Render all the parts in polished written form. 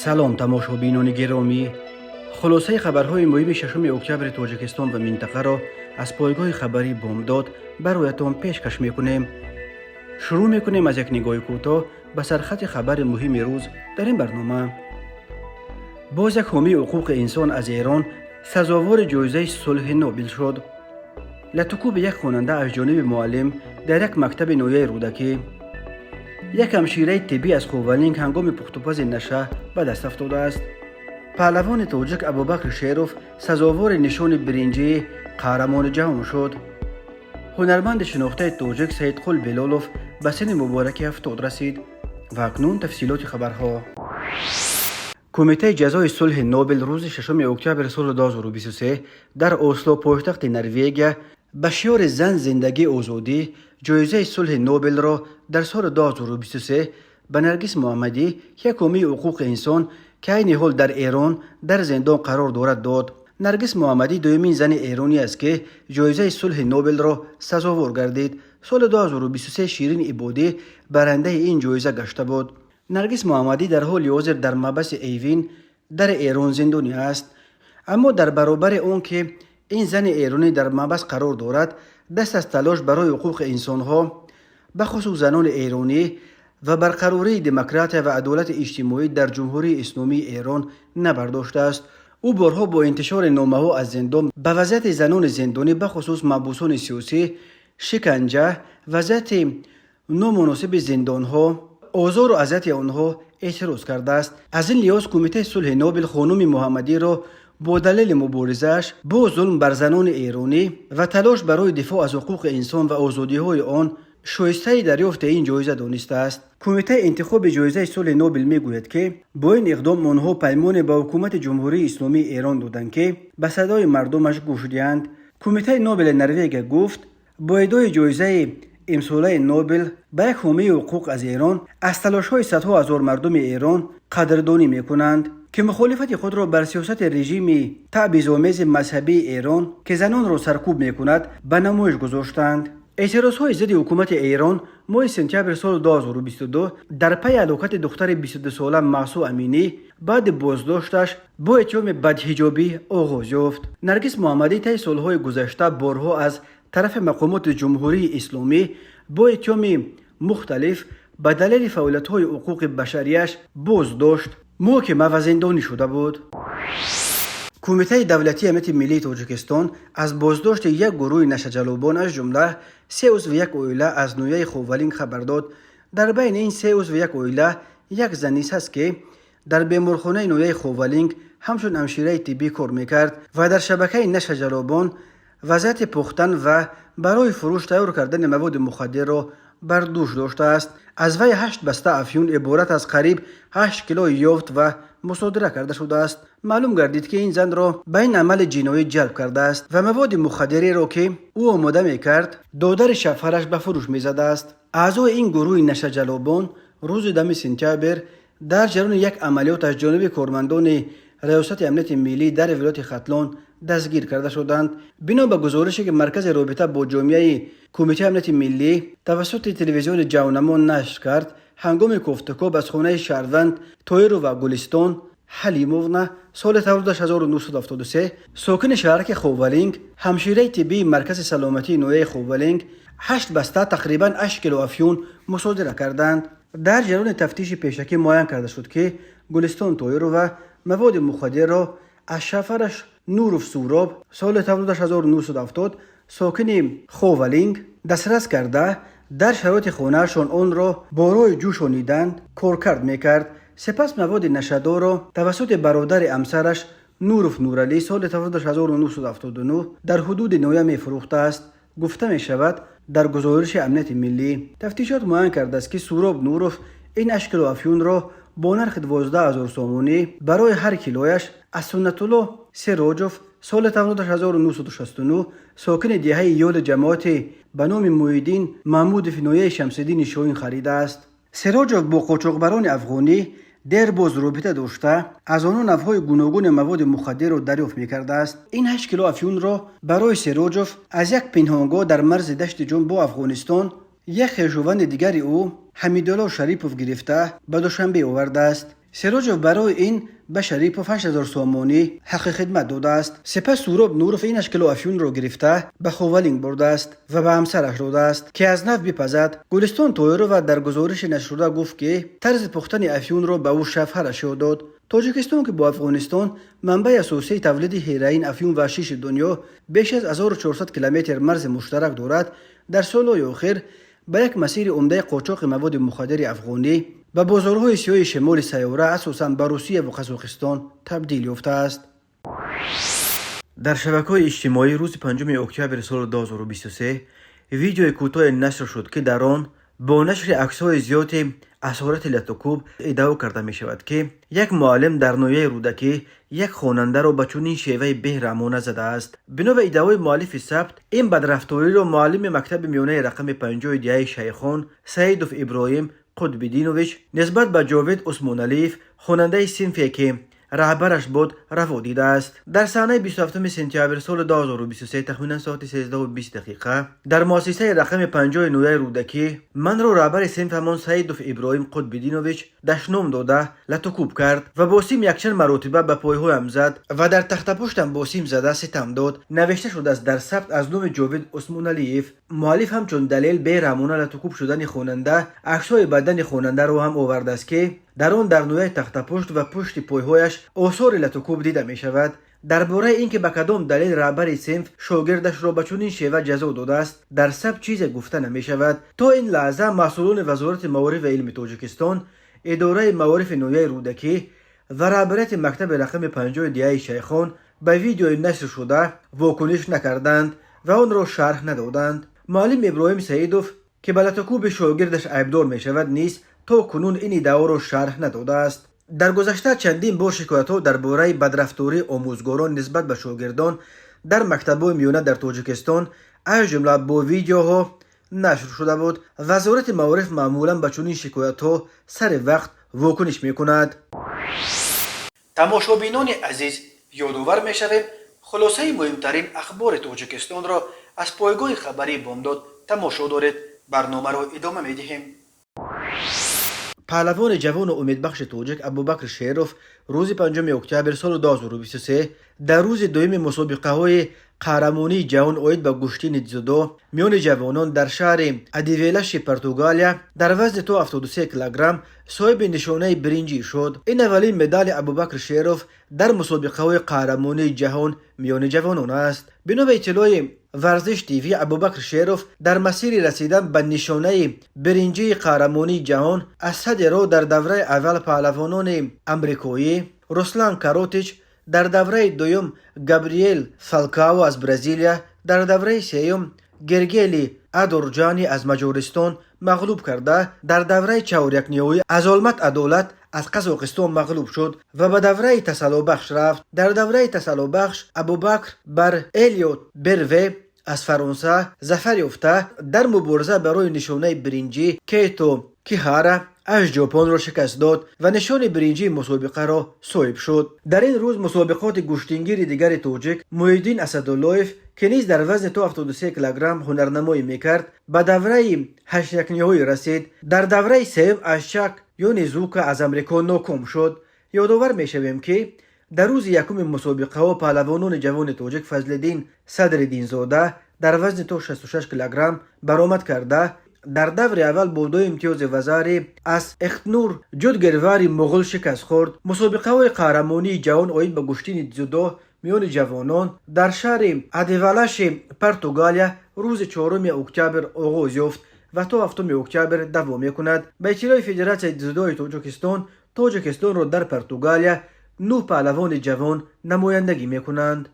Салом, тамошобинони гиромӣ. Хулосаи хабарҳои муҳими 6 октябри Тоҷикистон ва минтақаро аз пойгоҳи хабарии «Бомдод» бароятон пешкаш мекунем. Шурӯъ мекунем аз як нигоҳи кӯтоҳ ба сархати хабари муҳими рӯз дар ин барнома. Боз як ҳомии ҳуқуқи инсон аз Эрон сазовори ҷоизаи сулҳи Нобел шуд. Латукӯби як хонанда аз ҷониби муаллим дар як мактаби ноҳияи Рӯдакӣ. Як ҳамшираи тиббӣ аз Ховалинг ҳангоми пухтупази наша ба даст афтодааст. Паҳлавони тоҷик Абубакр Шеров сазовори нишони биринҷии қаҳрамони ҷаҳон шуд. Ҳунарманди шинохтаи тоҷик Саидқул Белолов ба синни мубораки 70 расид. Ва акнун тафсилоти хабарҳо. Кумитаи ҷазои сулҳи Нобел рӯзи 6 октябри соли 2023 дар Осло, пойтахти Норвегия, ба шиори «Зан, зиндагӣ, озодӣ» ҷоизаи сулҳи Нобелро дар соли 2023 ба Наргис Муҳаммадӣ, як ҳомии ҳуқуқи инсон, ки айни ҳол дар Эрон дар зиндон қарор дорад, дод. Наргис Муҳаммадӣ дуюмин зани эронӣ аст, ки ҷоизаи сулҳи Нобелро сазовор гардид. Соли 2023 Ширин Ибодӣ барандаи ин ҷоиза гашта буд. Наргис Муҳаммадӣ дар ҳоли ҳозир дар маҳбаси Эвин дар Эрон зиндонӣ аст. Аммо дар баробари он ки ин зани эронӣ дар маҳбас қарор дорад, даст аз талош барои ҳуқуқи инсонҳо, бахусус занони эронӣ, ва барқарории демократия ва адолати иҷтимоӣ дар Ҷумҳурии Исломии Эрон набардоштааст. Ӯ борҳо бо интишори номаҳо аз зиндон ба вазъияти занони зиндонӣ, бахусус маҳбусони сиёсӣ, шиканҷа, вазъияти номуносиби зиндонҳо, озору азияти онҳо эътироз кардааст. Аз ин лиҳоз Кумитаи сулҳи Нобел хонуми Муҳаммадиро бо далели муборизааш бо зулм бар занони эронӣ ва талош барои дифоъ аз ҳуқуқи инсон ва озодиҳои он шоистаи дарёфти ин ҷоиза донистааст. Кумитаи интихоби ҷоизаи сулҳи Нобел мегӯяд, ки бо ин иқдом онҳо паймоне ба ҳукумати Ҷумҳурии Исломии Эрон доданд, ки ба садои мардумаш гӯш диҳанд. Кумитаи Нобели Норвегия гуфт, бо эҳдои ҷоизаи имсолаи Нобел ба як ҳомии ҳуқуқ аз Эрон аз талошҳои садҳо ҳазор мардуми Эрон қадрдонӣ мекунанд, ки мухолифати худро бар сиёсати режими таъбизомези мазҳабии Эрон, ки занонро саркӯб мекунад, ба намоиш гузоштанд. Эътирозҳои зидди ҳукумати Эрон моҳи сентябри соли 2022 дар пайи ҳалокати духтари 22-сола Маҳсо Аминӣ баъди боздошташ бо иттиҳоми бадҳиҷобӣ оғоз ёфт. Наргис Муҳаммадӣ таи солҳои гузашта борҳо аз тарафи мақомоти Ҷумҳурии Исломӣ бо иттиҳоми мухталиф ба далели фаъолиятҳои ҳуқуқи башарияш боздошт, муҳокима ва зиндонӣ шуда буд. Кумитаи давлатии амнияти миллии Тоҷикистон аз боздошти як гурӯҳи нашаҷаллобон, аз ҷумла се узви як оила аз ноҳияи Ховалинг хабар дод. Дар байни ин се узви як оила як зан низ ҳаст, ки дар беморхонаи ноҳияи Ховалинг ҳамчун ҳамшираи тиббӣ кор мекард ва дар шабакаи нашаҷаллобон вазъияти пухтан ва барои фурӯш тайёр кардани маводи мухаддирро бар дӯш доштааст. Аз вай ҳашт баста афюн иборат аз қариб 8 кило ёфт ва мусодира карда шудааст. Маълум гардид, ки ин занро ба ин амали ҷиноӣ ҷалб кардааст ва маводи мухаддиреро, ки ӯ омода мекард, додари шавҳараш ба фурӯш мезадааст. Аъзои ин гурӯҳи нашаҷаллобон рӯзи 10 сентябр дар ҷараёни як амалиёт аз ҷониби кормандони Раёсати амнияти миллӣ дар вилояти Хатлон дастгир карда шуданд. Бино ба гузорише, ки Маркази робита бо ҷомеаи Кумитаи амнияти миллӣ тавассути телевизиони Ҷавнамо нашр кард, ҳангоми кофтукоб аз хонаи шаҳрванд Тоирова Гулистон Ҳалимовна, соли таваллудаш 1973, сокини шаҳраки Ховалинг, ҳамшираи тиббии маркази саломатии ноҳияи Ховалинг, ҳашт баста, тақрибан 8 кило афюн мусодира карданд. Дар ҷараёни тафтиши пешакӣ муайян карда шуд, ки Гулистон Тоирова маводи мухаддирро аз шавҳараш Нуров Суроб, соли таваллудаш 1970, сокини Ховалинг, дастрас карда, дар шароити хонаашон онро бо роҳи ҷӯшонидан коркард мекард. Сипас маводи нашадорро тавассути бародари ҳамсараш Нуров Нуралӣ, соли таваллудаш 1979, дар ҳудуди ноҳия мефурӯхтааст, гуфта мешавад дар гузориши амнияти миллӣ. Тафтишот муайян кардааст, ки Суроб Нуров ин 8 кило афюнро бо нархи 12 000 сомонӣ барои ҳар килояш аз Суннатулло Сироҷов, соли таваллудаш 1969, сокини деҳаи Ёли ҷамоати ба номи Муҳиддин Маҳмудов ноҳияи Шамсиддини Шоҳин харидааст. Сироҷов бо қочоқбарони афғонӣ дербоз робита дошта, аз онҳо навъҳои гуногуни маводи мухаддирро дарёфт мекардааст. Ин 8 кило афюнро барои Сироҷов аз як пинҳонгоҳ дар марзи Дашти Ҷум бо Афғонистон як хешованди дигари ӯ, Ҳамидулло Шарипов, гирифта ба Душанбе овардааст. Сироҷов барои ин ба Шарипов 8000 сомонӣ ҳаққи хидмат додааст. Сипас Суроб Нуров ин 8 кило афюнро гирифта, ба Ховалинг бурдааст ва ба ҳамсараш додааст, ки аз нав бипазад. Гулистон Тоирова дар гузориши нашршуда гуфт, ки тарзи пухтани афюнро ба ӯ шавҳараш ёд дод. Тоҷикистон, ки бо Афғонистон манбаи асосии тавлиди ҳероин, афюн ва ҳашиши дунё, беш аз 1400 километр марзи муштарак дорад, дар солҳои охир ба як масири умдаи қочоқи маводи мухаддири афғонӣ ба бозорҳои сиёҳи шимоли сайёра, асосан ба Русия ва Қазоқистон, табдил ёфтааст. Дар шабакаҳои иҷтимоӣ рӯзи 5 октябри соли 2023 видеои кӯтоҳе нашр шуд, ки дар он бо нашри аксҳои зиёди асорати латукӯб иддао карда мешавад, ки як муаллим дар ноҳияи Рӯдакӣ як хонандаро ба чунин шеваи бераҳмона задааст. Бино ба иддаои муаллифи сабт, ин бадрафториро муаллими мактаби миёнаи рақами 50-и деҳаи Шайхон Саидов Иброҳим Қутбиддинович нисбат ба Ҷовид Усмоналиев, хонандаи синфе ки раҳбараш буд, раво дидааст. Дар саҳнаи 27 сентябр соли 2023, тахминан соати 13:20 дақиқа, дар муассисаи рақами 50-и ноҳияи Рӯдакӣ манро раҳбари синфамон Саидов Иброҳим Қутбиддинович дашном дода, латукӯб кард ва бо сим якчанд маротиба ба пойҳоям зад ва дар тахтапуштам бо сим зада ситам дод, навишта шудааст дар сабт аз номи Ҷовид Усмоналиев. Муаллиф ҳамчун далел бераҳмона латукӯб шудани хонанда аксҳои бадани хонандаро ҳам овардааст, ки дар он дар ноҳияи тахтапушт ва пушти пойҳояш осори латукӯб дида мешавад. Дар бораи ин ки ба кадом далел раҳбари синф шогирдашро ба чунин шева ҷазо додааст, дар сабт чизе гуфта намешавад. То ин лаҳза масъулони Вазорати маориф ва илми Тоҷикистон, идораи маорифи ноҳияи Рӯдакӣ ва раҳбарияти мактаби рақами 50-и деҳаи Шайхон ба видеои нашршуда вокуниш накарданд ва онро шарҳ надоданд. Муаллим Иброҳим Саидов, ки ба латукӯби шогирдаш айбдор мешавад, низ то кунун ин иддаоро шарҳ надодааст. Дар гузашта чандин бор шикоятҳо дар бораи бадрафтории омӯзгорон нисбат ба шогирдон дар мактабҳои миёна дар Тоҷикистон, аз ҷумла бо видеоҳо, нашр шуда буд. Вазорати маориф маъмулан ба чунин шикоятҳо сари вақт вокуниш мекунад. Тамошобинони азиз, ёдовар мешавем, хулосаи муҳимтарин ахбори Тоҷикистонро аз пойгоҳи хабарии Бомдод тамошо доред. Барномаро идома медиҳем. Паҳлавони ҷавону умедбахши тоҷик Абубакр Шеров рӯзи 5 октябр соли 2023 дар рӯзи дуюми мусобиқаҳои қаҳрамонии ҷаҳон оид ба гӯштини дзюдо миёни ҷавонон дар шаҳри Одивелаши Португалия дар вазни то 73 килограмм соҳиби нишонаи биринҷӣ шуд. Ин аввалин медали Абубакр Шеров дар мусобиқаҳои қаҳрамонии ҷаҳон миёни ҷавонон аст. Бино ба иттилои Варзиш ТВ, Абубакр Шеров дар масири расидан ба нишонаи биринҷии қаҳрамонии ҷаҳон аз садди роҳ дар давраи аввал паҳлавонони амрикоӣ Руслан Каротич, дар давраи дуюм Габриел Фалкао аз Бразилия, дар давраи сеюм Гергели Адорҷани аз Маҷористон мағлуб карда, дар давраи чаҳорякниҳоӣ аз Олмат Адолат аз Қазоқистон мағлуб шуд ва ба давраи тасаллобахш рафт. Дар давраи тасаллобахш Абубакр бар Элиот Берве аз Фаронса зафар ёфта, дар мубориза барои нишонаи биринҷӣ Кейто Кихара аз Ҷопонро шикаст дод ва нишони биринҷии мусобиқаро соҳиб шуд. Дар ин рӯз мусобиқоти гӯштингири дигари тоҷик Муҳиддин Асадуллоев, ки низ дар вазни то 73 килограмм ҳунарнамоӣ мекард, ба давраи ҳашякниҳоӣ расид. Дар давраи сеюм аз Чак Ёнизука аз Амрико ноком шуд. Ёдовар мешавем, ки дар рӯзи якуми мусобиқаҳо паҳлавонони ҷавони тоҷик Фазлиддин Садриддинзода дар вазни то 66 килограмм баромад карда, дар даври аввал бо ду имтиёзи вазари аз Эхтнур Ҷудгервари муғул шикаст хӯрд. Мусобиқаҳои қаҳрамонии ҷаҳон оид ба гӯштини дзюдо миёни ҷавонон дар шаҳри Одивелаши Португалия рӯзи 4 октябр оғоз ёфт ва то 7 октябр давом мекунад. Ба иттилои Федератсияи дзюдои Тоҷикистон, Тоҷикистонро дар Португалия нӯҳ паҳлавони ҷавон намояндагӣ мекунанд.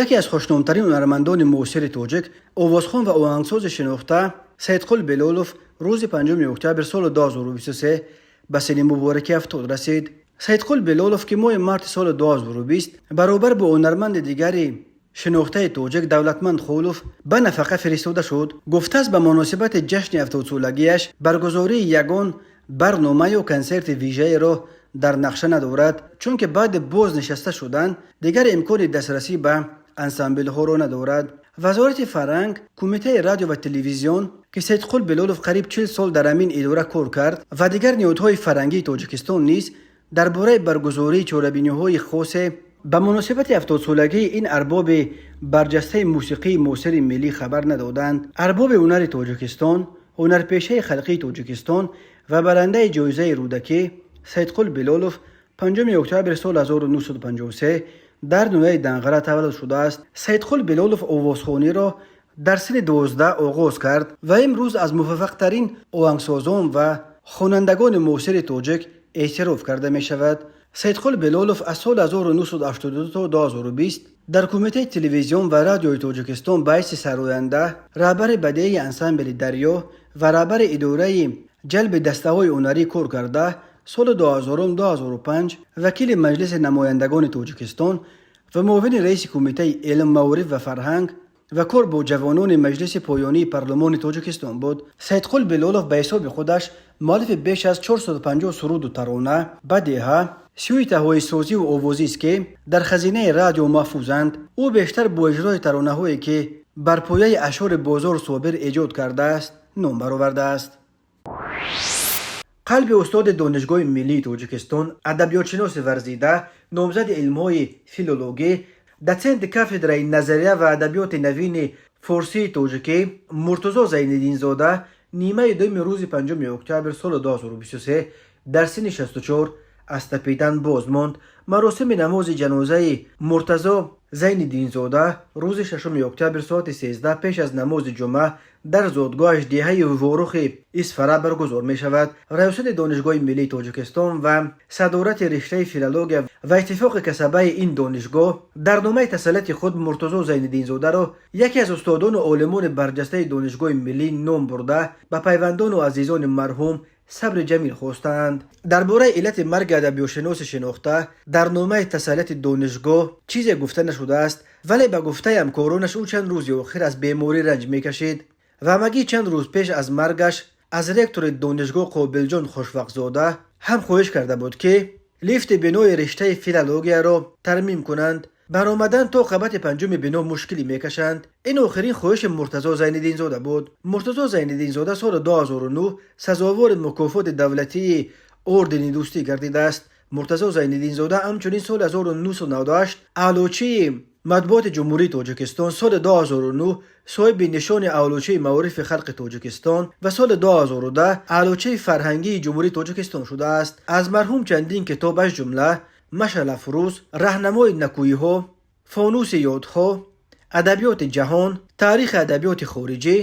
Яке аз хушномтарин ҳунармандони муосири тоҷик, овозхон ва оҳангсози шинохта Саидқул Белолов рӯзи 5 октябр соли 2023 ба синни мубораки 70 расид. Саидқул Белолов, ки моҳи марти соли 2020 баробар бо ҳунарманди дигари шинохтаи тоҷик Давлатманд Холов ба нафақа фиристода шуд, гуфтааст, ба муносибати ҷашни 70-солагиаш баргузории ягон барнома ё консерти вижаеро дар нақша надорад, чунки баъди боз нишаста шудан дигар имкони дастрасӣ ба ансамблҳоро надорад. Вазорати фарҳанг, Кумитаи радио ва телевизион, ки Саидқул Билолов қариб 40 сол дар ҳамин идора кор кард, ва дигар ниҳодҳои фарҳангии Тоҷикистон низ дар бораи баргузории чорабиниҳои хосе ба муносибати 70-солагии ин арбоби барҷастаи мусиқии муосири миллӣ хабар надоданд. Арбоби ҳунари Тоҷикистон, ҳунарпешаи халқии Тоҷикистон ва барандаи ҷоизаи Рӯдакӣ Саидқул Билолов 5 октябри соли 1953 дар ноҳияи Данғара таваллуд шудааст. Саидқул Билолов овозхониро дар синни 12 оғоз кард ва имрӯз аз муваффақтарин оҳангсозон ва хонандагони муосири тоҷик эътироф карда мешавад. Саидқул Билолов аз соли 1982 то 2020 дар Кумитаи телевизион ва радиои Тоҷикистон ба ҳайси сароянда, раҳбари бадеии ансамбли «Дарё» ва раҳбари идораи ҷалби дастаҳои ҳунарӣ кор карда, соли 2000-2005 вакили Маҷлиси намояндагони Тоҷикистон ва муовини раиси Кумитаи илм, маориф ва фарҳанг ва кор бо ҷавонони Маҷлиси поёнии Парлумони Тоҷикистон буд. Саидқул Билолов ба ҳисоби худаш муаллифи беш аз 450 суруду тарона, бадеҳа, сюитаҳои созиву овозист, ки дар хазинаи радио маҳфузанд. Ӯ бештар бо иҷрои таронаҳое, ки бар пояи ашъори Бозор Собир эҷод кардааст, ном баровардааст. Қалби устоди Донишгоҳи миллии Тоҷикистон, адабиётшиноси варзида, номзади илмҳои филологӣ, дотсенти кафедраи назария ва адабиёти навини форсии тоҷикӣ Муртузо Зайниддинзода нимаи дуюми рӯзи 5 октябр соли 2023 дар синни 64 аз тапидан боз монд. Маросими намози ҷанозаи Муртазо Зайниддинзода рӯзи 6 октябр соати 13 пеш аз намози ҷумъа дар зодгоҳаш, деҳаи Ворухи Исфара, баргузор мешавад. Раёсати Донишгоҳи миллии Тоҷикистон ва садорати риштаи филология ва Иттифоқи касабаи ин донишгоҳ дар номаи тасаллияти худ Муртузо Зайниддинзодаро яке аз устодону олимони барҷастаи Донишгоҳи миллӣ ном бурда, ба пайвандону азизони марҳум сабри ҷамил хостаанд. Дар бораи иллати марги адабиётшиноси шинохта дар номаи тасаллияти донишгоҳ чизе гуфта нашудааст, вале ба гуфтаи ҳамкоронаш, ӯ чанд рӯзи охир аз беморӣ ранҷ мекашид ва ҳамагӣ чанд рӯз пеш аз маргаш аз ректори донишгоҳ Қобилҷон Хушвақтзода ҳам хоҳиш карда буд, ки лифти бинои риштаи филологияро тармим кунанд, баромадан то қабати панҷуми бино мушкилӣ мекашанд. Ин охирин хоҳиши Муртазо Зайниддинзода буд. Муртазо Зайниддинзода соли 2009 сазовори мукофоти давлатии ордени Дӯстӣ гардидааст. Муртазо Зайниддинзода ҳамчунин соли 1998 Аълочии матбуоти Ҷумҳурии Тоҷикистон, соли 2009 соҳиби нишони Аълочии маорифи халқи Тоҷикистон ва соли 2010 Аълочии фарҳангии Ҷумҳурии Тоҷикистон шудааст. Аз марҳум чандин китоб, аз ҷумла «Машъалафрӯз», «Раҳнамои накӯиҳо», «Фонуси ёдҳо», «Адабиёти ҷаҳон», «Таърихи адабиёти хориҷӣ»,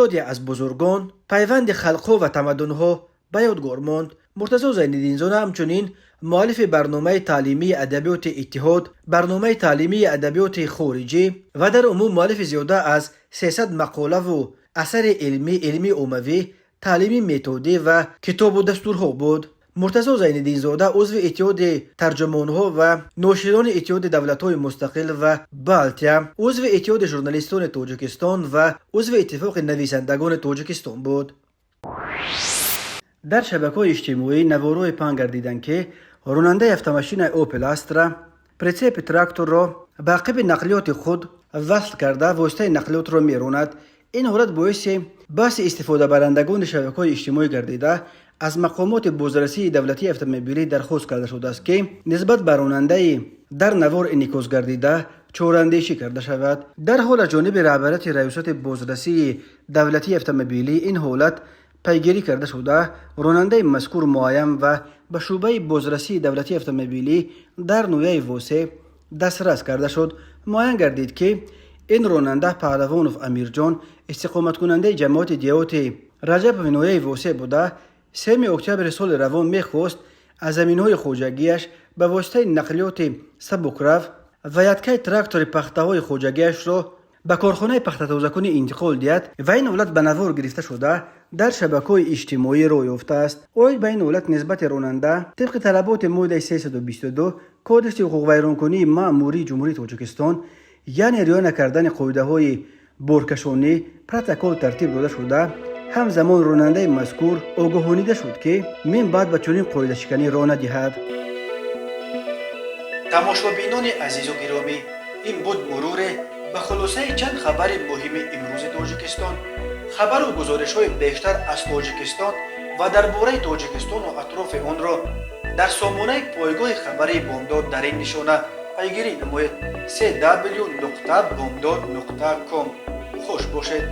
«Ёде аз бузургон», «Пайванди халқҳо ва тамаддунҳо» ба ёдгор монд. Муртазо Зайниддинзода ҳамчунин муаллифи барномаи таълимии адабиёти иттиҳод, барномаи таълимии адабиёти хориҷӣ ва дар умум муаллифи зиёда аз 300 мақолаву асари илмӣ, илмии оммавӣ, таълимӣ, методӣ ва китобу дастурҳо буд. Муртазо Зайниддинзода узви Иттиҳоди тарҷумонҳо ва ноширони Иттиҳоди давлатҳои мустақил ва Балтия, узви Иттиҳоди журналистони Тоҷикистон ва узви Иттифоқи нависандагони Тоҷикистон буд. Дар шабакаҳои иҷтимоӣ наворҳое паҳн гардиданд, ки ронандаи автомошинаи Опел Астра прицепи тракторро ба ақиби нақлиёти худ васл карда, воситаи нақлиётро меронад. Ин ҳолат боиси баҳси истифодабарандагони шабакаҳои иҷтимоӣ гардида, аз мақомоти бозрасии давлатии автомобилӣ дархост карда шудааст, ки нисбат ба ронандаи дар навор инъикос гардида чораандешӣ карда шавад. Дар ҳол аз ҷониби раҳбарияти Раёсати бозрасии давлатии автомобилӣ ин ҳолат пайгирӣ карда шуда, ронандаи мазкур муайян ва ба шӯъбаи бозрасии давлатии автомобилӣ дар ноҳияи Восе дастрас карда шуд. Муайян гардид, ки ин ронанда Паҳлавонов Амирҷон, истиқоматкунандаи ҷамоати деҳоти Раҷабови ноҳияи Восе буда, 3 октябри соли равон мехост аз заминҳои хоҷагиаш ба воситаи нақлиёти сабукрав ва ядкаи трактори пахтаҳои хоҷагиашро ба корхонаи пахтатозакунӣ интиқол диҳад ва ин ҳолат ба навор гирифта шуда, дар шабакаҳои иҷтимоӣ роҳ ёфтааст. Оид ба ин ҳолат нисбати ронанда тибқи талаботи моддаи 322 Кодекси ҳуқуқвайронкунии маъмурии Ҷумҳурии Тоҷикистон, яъне риоя накардани қоидаҳои боркашонӣ, протокол тартиб дода шуда, ҳамзамон ронандаи мазкур огоҳонида шуд, ки мин баъд ба чунин қоидашиканӣ роҳ надиҳад. Тамошобинони азизу гиромӣ, ин буд муруре Ба хулосаи чанд хабари муҳими имрӯзи Тоҷикистон, хабару гузоришҳои бештар аз Тоҷикистон ва дар бораи Тоҷикистону атрофи онро дар сомонаи пойгоҳи хабарии Бомдод дар ин нишона пайгирӣ намоед: cw.bomdod.com. Хуш бошед.